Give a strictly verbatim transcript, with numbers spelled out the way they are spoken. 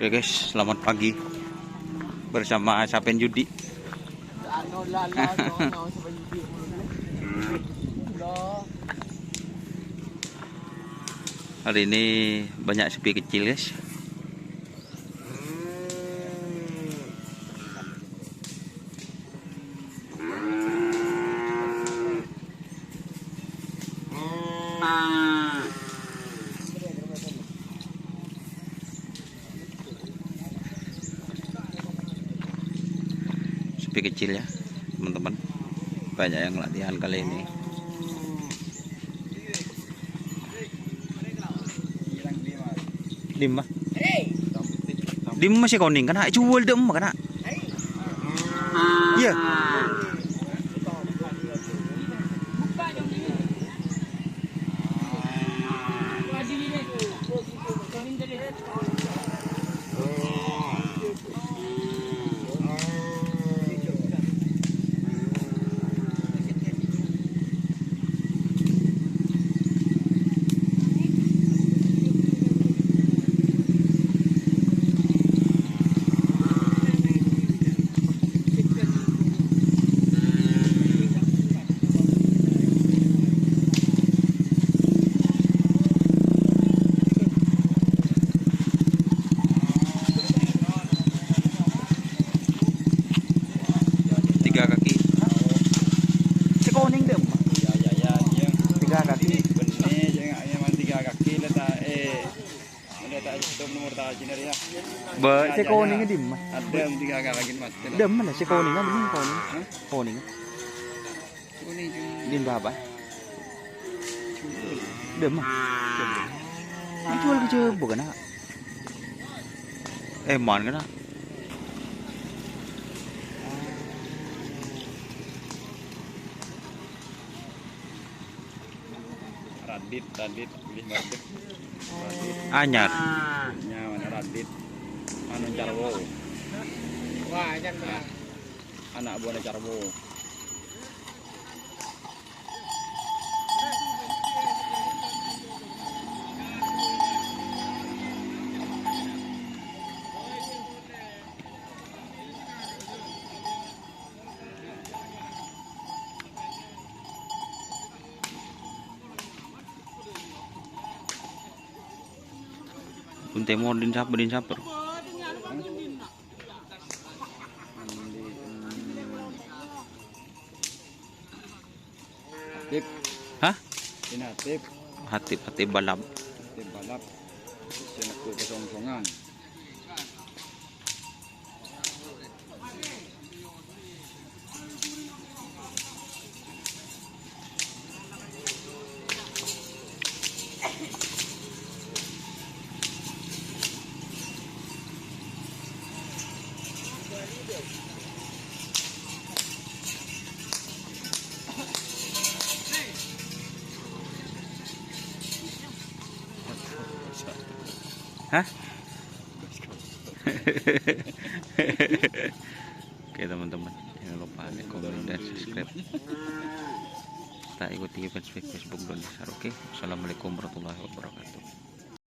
Oke guys, selamat pagi bersama Sapen Judi. Hari ini banyak sepi kecil guys. Sepi kecil ya, teman-teman. Banyak yang latihan kali ini. Dimma? Dimma sè konèng, kana'? Juwâl dimma, kana'? Iyâ. Tiga kaki. Sè konèng dâ' emma. Tiga kaki. Bâ, sè konèng dimma? Dâ' emma la, sè konèng dimma? Konèng. Din baba. Dimma? Juwâl kajhâbu, kana'? Èman, kana'? Radit, Radit, pilih Radit. Radit. Anyar. Nyaman Radit. Anu Carwo. Wah, anyar, bener. Ana' buwâna Carwo. Pun tèmor din sapa, din sapa? Hatip. Hah? Ini Hatip. Hatip, Hatip balap. Hatip balap. Sing aku kosong-kosongan. Hah? Oke, teman-teman, jangan lupa like, komen, dan subscribe. Kita ikuti fanspage Facebook Don Besar. Oke, assalamualaikum warahmatullahi wabarakatuh.